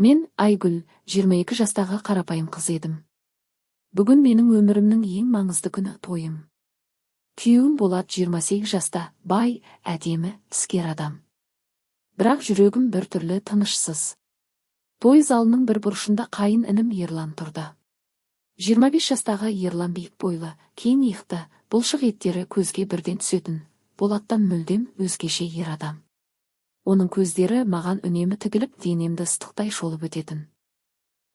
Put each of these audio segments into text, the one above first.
Мен, Айгүл, 22 жастағы қарапайым қыз едім. Бүгін менің өмірімнің ең маңызды күні – тойым. Күйеуім Болат 28 жаста, бай, әдемі, іскер адам. Бірақ жүрегім біртүрлі тынышсыз. Той залының бір бұрышында қайын інім Ерлан тұрды. 25 жастағы Ерлан биік бойлы, кең иықты, бұлшық еттері көзге бірден түсетін, Болаттан мүлдем өзгеше ер адам. Оның көздері маған үнемі тігіліп, денемді ыстықтай шолып өтетін.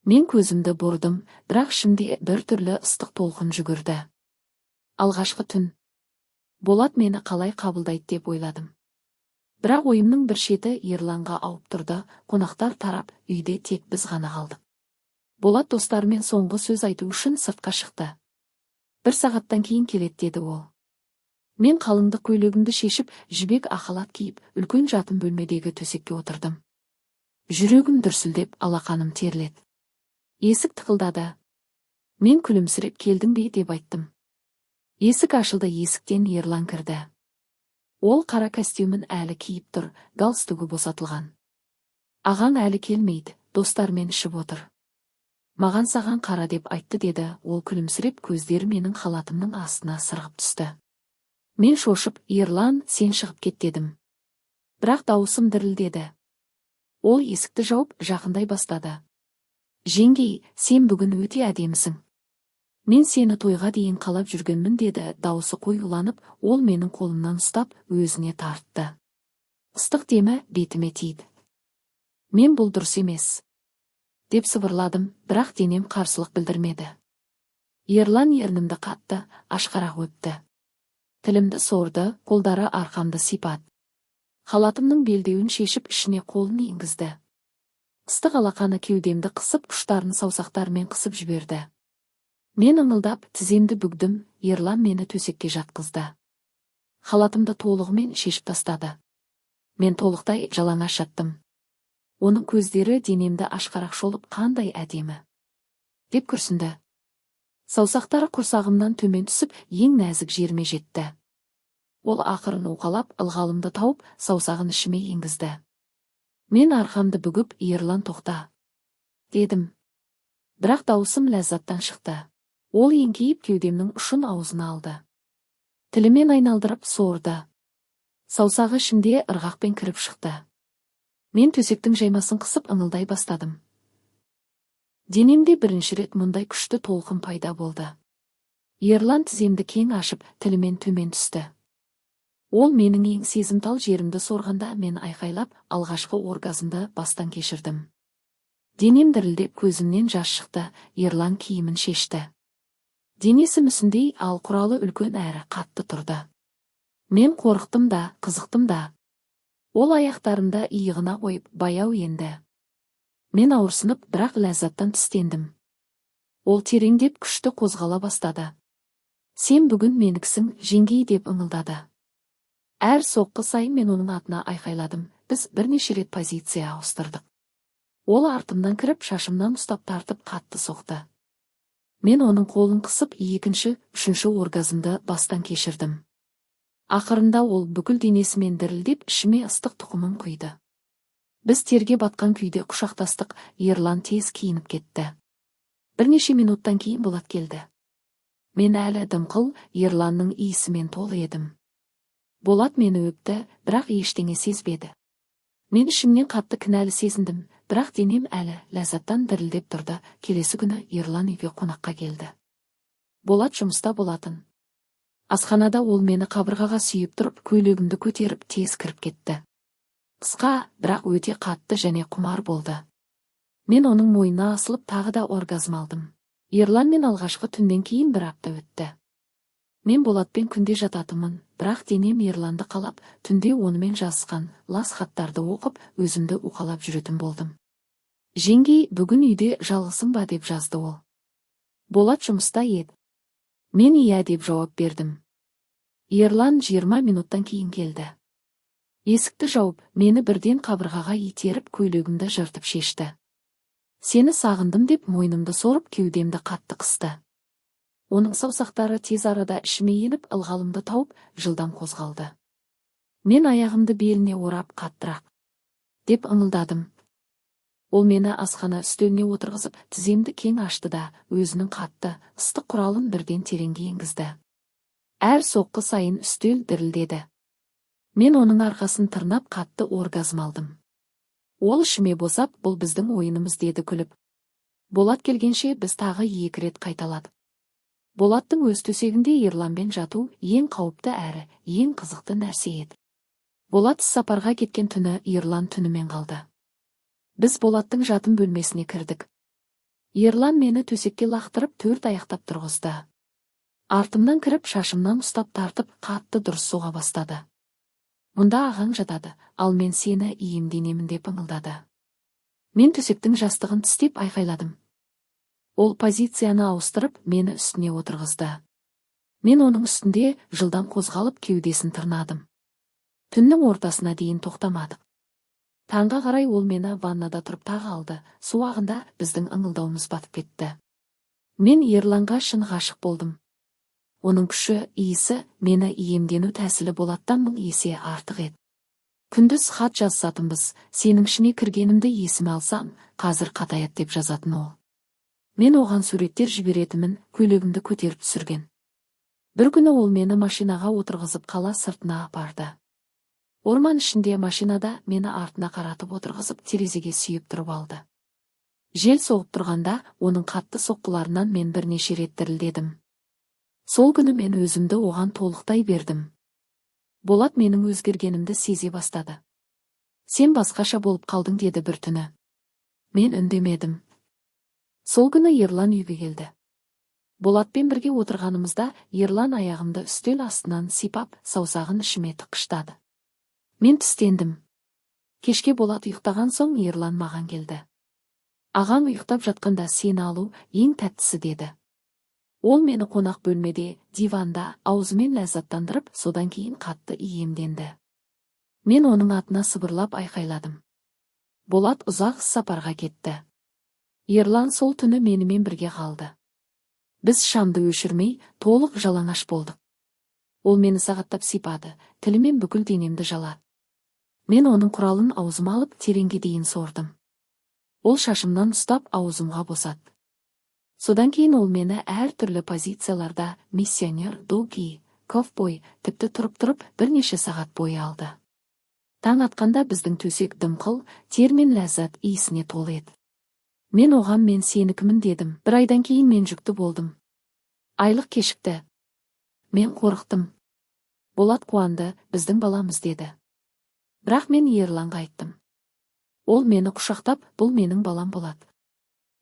Мен көзімді бұрдым, бірақ ішімде бір түрлі ыстық толқын жүгірді. Алғашқы түн. Болат мені қалай қабылдайды деп ойладым. Бірақ ойымның бір шеті Ерланға ауып тұрды. Қонақтар тарап, үйде тек біз ғана қалдық. Болат достарымен соңғы сөз айту үшін сыртқа шықты. «Бір сағаттан кейін келеді», – деді ол. Мен қалыңдық көйлегімді шешіп, жібек ақ халат киіп, үлкен жатын бөлмедегі төсекке отырдым. Жүрегім дүрсілдеп, алақаным терледі. Есік тықылдады. Мен күлімсіреп, «Келдің бе?» деп айттым. Есік ашылды, есіктен Ерлан кірді. Ол қара костюмін әлі киіп тұр, галстугі босатылған. «Ағаң әлі келмейді, достарымен ішіп отыр. Маған саған қара деп айтты», – деді ол күлімсіреп, көздері менің халатымның астына сырғып түсті. Мен шошып, «Ерлан, сен шығып кет», – дедім. Бірақ дауысым дірілдеді. Ол есікті жауып, жақындай бастады. «Жеңгей, сен бүгін өте әдемісің. Мен сені тойға дейін қалап жүргенмін», – деді дауысы қоюланып. Ол менің қолымнан ұстап, өзіне тартты. Ыстық демі бетіме тиді. Мен «Бұл дұрыс емес» деп сыбырладым, бірақ денем қарсылық білдірмеді. Ерлан ернімді қатты, ашқарақ өпті. Тілімді сорды, қолдары арқамды сипады. Халатымның белдеуін шешіп, ішіне қолын енгізді. Ыстық алақаны кеудемді қысып, ұштарын саусақтарымен қысып жіберді. Мен ыңылдап, тіземді бүгдім. Ерлан мені төсекке жатқызды. Халатымды толығымен шешіп тастады. Мен толықтай жалаңаш жаттым. Оның көздері денемді ашқарақ шолып, «Қандай әдемі!» деп күрсінді. Саусақтары құрсағымнан төмен түсіп, ең нәзік жеріме жетті. Ол ақырын уқалап, ылғалымды тауып, саусағын ішіме енгізді. Мен арқамды бүгіп, «Ерлан, тоқта!» дедім. Бірақ дауысым ләззаттан шықты. Ол еңкейіп, кеудемнің ұшын аузына алды. Тілімен айналдырып сорды. Саусағы ішімде ырғақпен кіріп шықты. Мен төсектің жаймасын қысып, ыңылдай бастадым. Денемде бірінші рет мұндай күшті толқын пайда болды. Ерлан тіземді кең ашып, тілімен төмен түсті. Ол менің ең сезімтал жерімді сорғанда, мен айқайлап, алғашқы оргазмды бастан кешірдім. Денем дірілдеп, көзімнен жас шықты. Ерлан киімін шешті. Денесі мүсіндей, ал құралы үлкен әрі қатты тұрды. Мен қорықтым да, қызықтым да. Ол аяқтарымды иығына қойып, баяу енді. Мен ауырсынып, бірақ ләззаттан тістендім. Ол тереңдеп, күшті қозғала бастады. «Сен бүгін меніксің, жеңгей», – деп ыңылдады. Әр соққы сайын мен оның атына айқайладым. Біз бірнеше рет позиция ауыстырдық. Ол артымнан кіріп, шашымнан ұстап тартып, қатты соқты. Мен оның қолын қысып, екінші, үшінші оргазмды бастан кешірдім. Ақырында ол бүкіл денесімен дірілдеп, ішіме ыстық тұқымын құйды. Біз терге батқан күйде құшақтастық. Ерлан тез киініп кетті. Бірнеше минуттан кейін Болат келді. Мен әлі дымқыл Ерланның иісімен толы едім. Болат мені өпті, бірақ ештеңе сезбеді. Мен ішімнен қатты кінәлі сезіндім, бірақ денем әлі ләззаттан дірілдеп тұрды. Келесі күні Ерлан үйге қонаққа келді. Болат жұмыста болатын. Асханада ол мені қабырғаға сүйеп тұрып, көйлегімді көтеріп, тез кіріп кетті. Қысқа, бірақ өте қатты және құмар болды. Мен оның мойнына асылып, тағы да оргазм алдым. Ерланмен алғашқы түннен кейін бір апта өтті. Мен Болатпен күнде жататынмын, бірақ денем Ерланды қалап, түнде онымен жазысқан лас хаттарды оқып, өзімді уқалап жүретін болдым. «Жеңгей, бүгін үйде жалғызсың ба?» деп жазды ол. Болат жұмыста еді. Мен «Иә» деп жауап бердім. Ерлан 20 минуттан кейін келді. Есікті жауып, мені бірден қабырғаға итеріп, көйлегімді жыртып шешті. «Сені сағындым», – деп мойнымды сорып, кеудемді қатты қысты. Оның саусақтары тез арада ішіме еніп, ылғалымды тауып, жылдам қозғалды. Мен аяғымды беліне орап, «Қаттырақ!» деп ыңылдадым. Ол мені асхана үстеліне отырғызып, тіземді кең ашты да, өзінің қатты, ыстық құралын бірден тереңге енгізді. Әр соққы сайын үстел дірілдеді. Мен оның арқасын тырнап, қатты оргазм алдым. Ол ішіме босап, «Бұл біздің ойынымыз», – деді күліп. Болат келгенше біз тағы екі рет қайталадық. Болаттың өз төсегінде Ерланмен жату ең қауіпті әрі ең қызықты нәрсе еді. Болат сапарға кеткен түні Ерлан түнімен қалды. Біз Болаттың жатын бөлмесіне кірдік. Ерлан мені төсекке лақтырып, төрт аяқтап тұрғызды. Артымнан кіріп, шашымнан ұстап тартып, қатты дұрыс соға бастады. «Мұнда ағаң жатады, ал мен сені иемденемін», – деп ыңылдады. Мен төсектің жастығын тістеп айқайладым. Ол позицияны ауыстырып, мені үстіне отырғызды. Мен оның үстінде жылдам қозғалып, кеудесін тырнадым. Түннің ортасына дейін тоқтамадық. Таңға қарай ол мені ваннада тұрып тағы алды. Су ағында біздің ыңылдауымыз батып кетті. Мен Ерланға шын ғашық болдым. Оның күші, иісі, мені иемдену тәсілі Болаттан мың есе артық еді. Күндіз хат жазысатынбыз. «Сенің ішіне кіргенімді есіме алсам, қазір қатаяды», – деп жазатын ол. Мен оған суреттер жіберетінмін, көйлегімді көтеріп түсірген. Бір күні ол мені машинаға отырғызып, қала сыртына апарды. Орман ішінде машинада мені артына қаратып отырғызып, терезеге сүйеп тұрып алды. Жел соғып тұрғанда, оның қатты соққыларынан мен бірнеше рет дірілдедім. Сол күні мен өзімді оған толықтай бердім. Болат менің өзгергенімді сезе бастады. «Сен басқаша болып қалдың», – деді бір түні. Мен үндемедім. Сол күні Ерлан үйге келді. Болатпен бірге отырғанымызда Ерлан аяғымды үстел астынан сипап, саусағын ішіме тыққыштады. Мен тістендім. Кешке Болат ұйықтаған соң Ерлан маған келді. «Ағаң ұйықтап жатқанда сені алу ең тәттісі», – деді. Ол мені қонақ бөлмеде, диванда аузымен ләззаттандырып, содан кейін қатты иемденді. Мен оның атына сыбырлап айқайладым. Болат ұзақ сапарға кетті. Ерлан сол түні менімен бірге қалды. Біз шамды өшірмей, толық жалаңаш болдық. Ол мені сағаттап сипады, тілімен бүкіл денемді жалады. Мен оның құралын аузыма алып, тереңге дейін сордым. Ол шашымнан ұстап, аузымға босатты. Содан кейін ол мені әр түрлі позицияларда, миссионер, догги, ковбой, тіпті тұрып-тұрып, бірнеше сағат бойы алды. Таң атқанда біздің төсек дымқыл тер мен ләззат иісіне толы еді. Мен оған «Мен сенікімін», – дедім. Бір айдан кейін мен жүкті болдым. Айлық кешікті. Мен қорықтым. Болат қуанды, «Біздің баламыз», – деді. Бірақ мен Ерланға айттым. Ол мені құшақтап, «Бұл менің балам болады.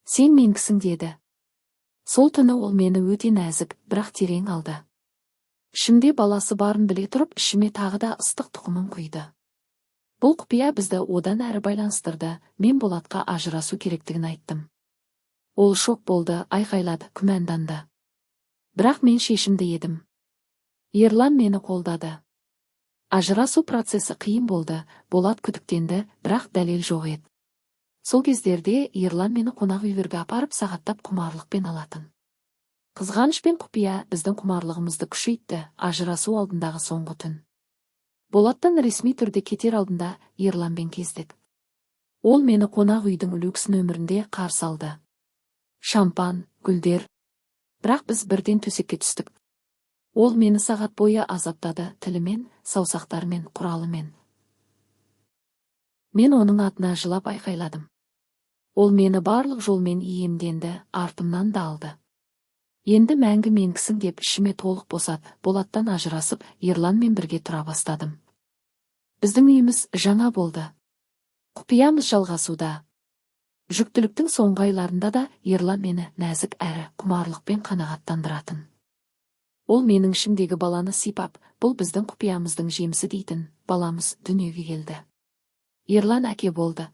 Сен меніксің», – деді. Сол түні ол мені өте нәзік, бірақ терең алды. Ішімде баласы барын біле тұрып, ішіме тағы да ыстық тұқымын құйды. Бұл құпия бізді одан әрі байланыстырды. Мен Болатқа ажырасу керектігін айттым. Ол шок болды, айқайлады, күмәнданды. Бірақ мен шешімді едім. Ерлан мені қолдады. Ажырасу процесі қиын болды. Болат күдіктенді, бірақ дәлел жоқ еді. Сол кездерде Ерлан мені қонақ үйлерге апарып, сағаттап құмарлықпен алатын. Қызғаныш пен құпия біздің құмарлығымызды күшейтті. Ажырасу алдындағы соңғы түн. Болаттан ресми түрде кетер алдында Ерланмен кездік. Ол мені қонақ үйдің люкс нөмірінде қарсы алды. Шампан, гүлдер. Бірақ біз бірден төсекке түстік. Ол мені сағат бойы азаптады, тілімен, саусақтарымен, құралымен. Мен оның атына жылап айқайладым. Ол мені барлық жолмен иемденді, артымнан да алды. «Енді мәңгі меніксің», – деп ішіме толық босат. Болаттан ажырасып, Ерланмен бірге тұра бастадым. Біздің үйіміз жаңа болды. Құпиямыз жалғасуда. Жүктіліктің соңғы айларында да Ерлан мені нәзік әрі құмарлықпен қанағаттандыратын. Ол менің ішімдегі баланы сипап, «Бұл біздің құпиямыздың жемісі», – дейтін. Баламыз дүниеге келді. Ерлан әке болды.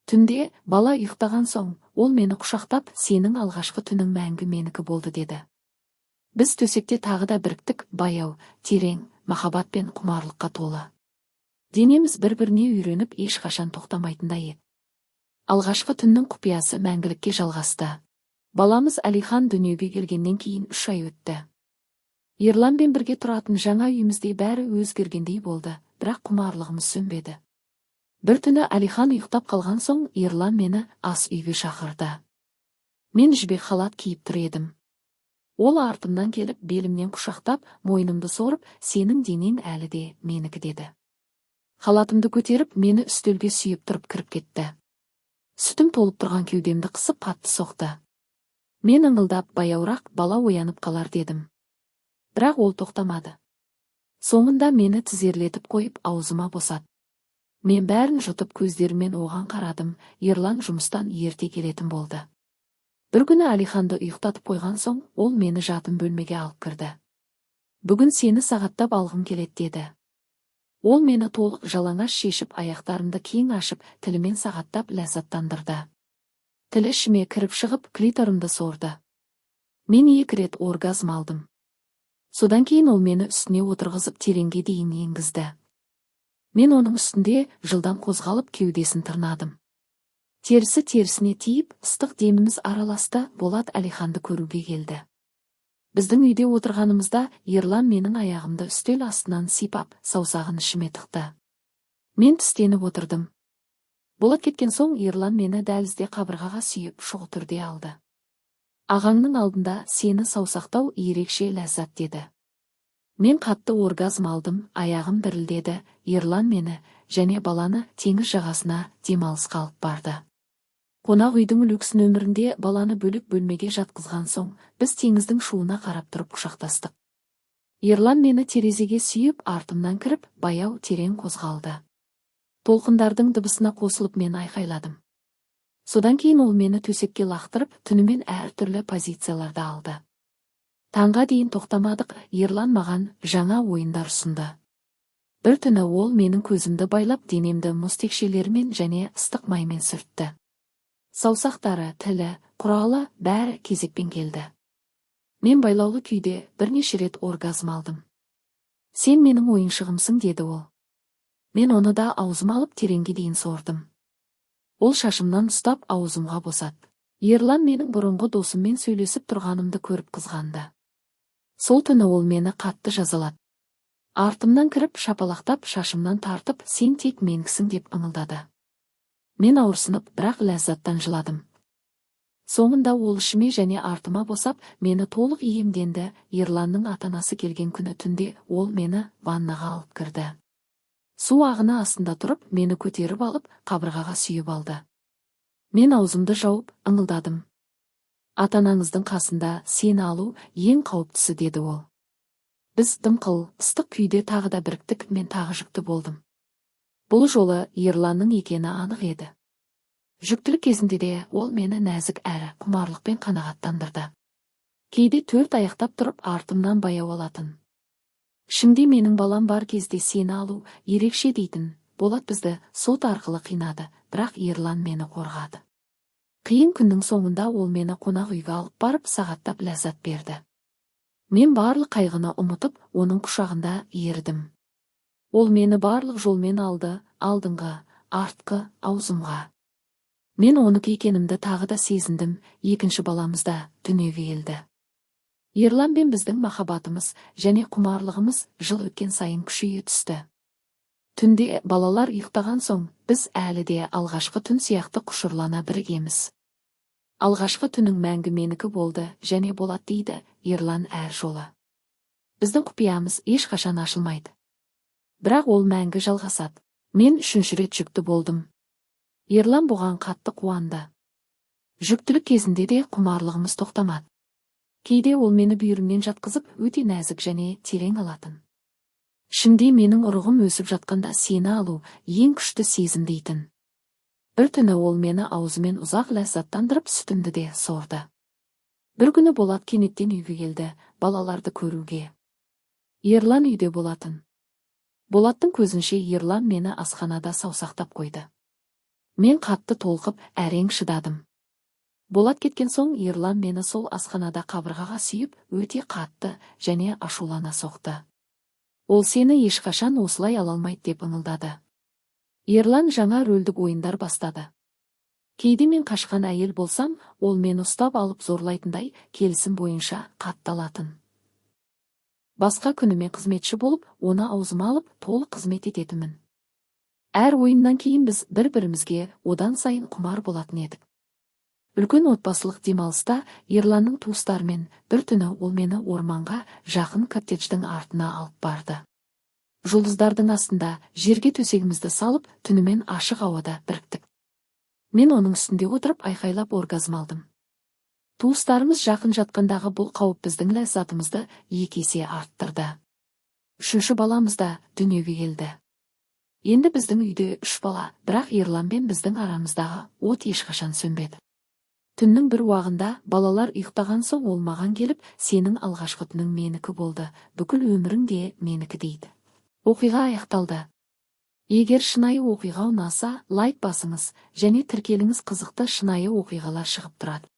Түнде бала ұйықтаған соң, ол мені құшақтап, «Сенің алғашқы түнің мәңгі менікі болды», – деді. Біз төсекте тағы да біріктік, баяу, терең, махаббат пен құмарлыққа толы. Денеміз бір-біріне үйреніп, ешқашан тоқтамайтындай еді. Алғашқы түннің құпиясы мәңгілікке жалғасты. Баламыз Әлихан дүниеге келгеннен кейін 3 ай өтті. Ерланмен бірге тұратын жаңа үйімізде бәрі өзгергендей болды, бірақ құмарлығымыз сөнбеді. Бір түні Әлихан ұйықтап қалған соң Ерлан мені ас үйге шақырды. Мен жібек халат киіп тұр едім. Ол артымнан келіп, белімнен құшақтап, мойнымды сорып, сенің денең әлі де менікі деді. Халатымды көтеріп, мені үстелге сүйеп тұрып кіріп кетті. Сүтім толып тұрған кеудемді қысып қатты соқты. Мен ыңылдап, баяуырақ бала оянып қалар дедім. Бірақ ол тоқтамады. Соңында мені тізерлетіп қойып, аузыма босат. Мен бәрін жұтып көздеріммен оған қарадым. Ерлан жұмыстан ерте келетін болды. Бір күні Әлиханды ұйықтатып қойған соң, ол мені жатын бөлмеге алып кірді. Бүгін сені сағаттап алғым келеді деді. Ол мені толық жалаңаш шешіп, аяқтарымды кең ашып, тілімен сағаттап ләззаттандырды. Тілі ішіме кіріп шығып, клиторымды сорды. Мен 2 рет оргазм алдым. Содан кейін ол мені үстіне отырғызып тереңге дейін енгізді. Мен оның үстінде жылдам қозғалып кеудесін тырнадым. Терісі терісіне тиіп, ыстық деміміз араласты. Болат Әлиханды көруге келді. Біздің үйде отырғанымызда Ерлан менің аяғымды үстел астынан сипап, саусағын ішіме тықты. Мен тістеніп отырдым. Болат кеткен соң Ерлан мені дәлізде қабырғаға сүйеп шұғыл түрде алды. Ағаңның алдында сені саусақтау ерекше ләззат деді. Мен қатты оргазм алдым, аяғым дірілдеді. Ерлан мені және баланы теңіз жағасына демалысқа алып барды. Қонақ үйдің люкс нөмірінде баланы бөлек бөлмеге жатқызған соң, біз теңіздің шуына қарап тұрып құшақтастық. Ерлан мені терезеге сүйіп, артымнан кіріп, баяу терең қозғалды. Толқындардың дыбысына қосылып мен айқайладым. Содан кейін ол мені төсекке лақтырып, түнімен әртүрлі позицияларда алды. Таңға дейін тоқтамадық. Ерлан маған жаңа ойындар ұсынды. Бір түні ол менің көзімді байлап, денемді мұз текшелерімен және ыстық маймен сүртті. Саусақтары, тілі, құралы бәрі кезекпен келді. Мен байлаулы күйде бірнеше рет оргазм алдым. Сен менің ойыншығымсың деді ол. Мен оны да аузыма алып тереңге дейін сордым. Ол шашымнан ұстап аузымға босат. Ерлан менің бұрынғы досыммен сөйлесіп тұрғанымды көріп қызғанды. Сол түні ол мені қатты жазалады. Артымнан кіріп, шапалақтап, шашымнан тартып, сен тек меніксің деп ыңылдады. Мен ауырсынып, бірақ ләззаттан жыладым. Соңында ол ішіме және артыма босап, мені толық иемденді. Ерланның ата-анасы келген күні түнде ол мені ваннаға алып кірді. Су ағыны астында тұрып, мені көтеріп алып, қабырғаға сүйіп алды. Мен аузымды жауып, ыңылдадым. Ата-анаңыздың қасында сені алу ең қауіптісі деді ол. Біз дымқыл, ыстық күйде тағы да біріктік, мен тағы жүкті болдым. Бұл жолы Ерланның екені анық еді. Жүктілік кезінде де ол мені нәзік әрі құмарлықпен қанағаттандырды. Кейде 4 аяқтап тұрып артымнан баяу алатын. Ішімде менің балам бар кезде сені алу ерекше дейтін. Болат бізді сот арқылы қинады, бірақ Ерлан мені қорғады. Қиын күннің соңында ол мені қонақ үйге алып барып сағаттап ләззат берді. Мен барлық қайғыны ұмытып, оның құшағында ердім. Ол мені барлық жолмен алды, алдыңғы, артқы, аузымға. Мен оныкі екенімді тағы да сезіндім. Екінші баламыз да дүниеге келді. Ерлан мен біздің махаббатымыз және құмарлығымыз жыл өткен сайын күшейе түсті. Түнде балалар ұйықтаған соң, біз әлі де алғашқы түн сияқты құшырлана біргеміз. Алғашқы түнің мәңгі менікі болды және болады дейді Ерлан әр жолы. Біздің құпиямыз ешқашан ашылмайды. Бірақ ол мәңгі жалғасады. Мен 3-ші рет жүкті болдым. Ерлан бұған қатты қуанды. Жүктілік кезінде де құмарлығымыз тоқтамады. Кейде ол мені бүйірімнен жатқызып, өте нәзік және терең алатын. Ішімде менің ұрығым өсіп жатқанда сені алу ең күшті сезім дейтін. Бір түні ол мені аузымен ұзақ ләззаттандырып, сүтімді де сорды. Бір күні Болат кенеттен үйге келді, балаларды көруге. Ерлан үйде болатын. Болаттың көзінше Ерлан мені асханада саусақтап қойды. Мен қатты толқып, әрең шыдадым. Болат кеткен соң Ерлан мені сол асханада қабырғаға сүйіп, өте қатты және ашулана соқты. Ол сені ешқашан осылай ала алмайды деп ыңылдады. Ерлан жаңа рөлдік ойындар бастады. Кейде мен қашқан әйел болсам, ол мені ұстап алып зорлайтындай келісім бойынша қатталатын. Басқа күні мен қызметші болып, оны аузыма алып, толық қызмет ететінмін. Әр ойыннан кейін біз бір-бірімізге одан сайын құмар болатын едік. Үлкен отбасылық демалыста Ерланның туыстарымен бір түні ол мені орманға жақын коттедждің артына алып барды. Жұлдыздардың астында жерге төсегімізді салып, түнімен ашық ауада біріктік. Мен оның үстінде отырып, айқайлап оргазм алдым. Туыстарымыз жақын жатқандағы бұл қауіп біздің ләззатымызды 2 есе арттырды. Үшінші баламыз да дүниеге келді. Енді біздің үйде үш бала, бірақ Ерланмен біздің арамыздағы от ешқашан сөнбеді. Түннің бір уағында балалар ұйықтаған соң ол маған келіп, «Сенің алғашқы түнің менікі болды, бүкіл өмірің де менікі», – дейді. Оқиға аяқталды. Егер шынайы оқиға ұнаса, лайк басыңыз және тіркеліңіз. Қызықты шынайы оқиғалар шығып тұрады.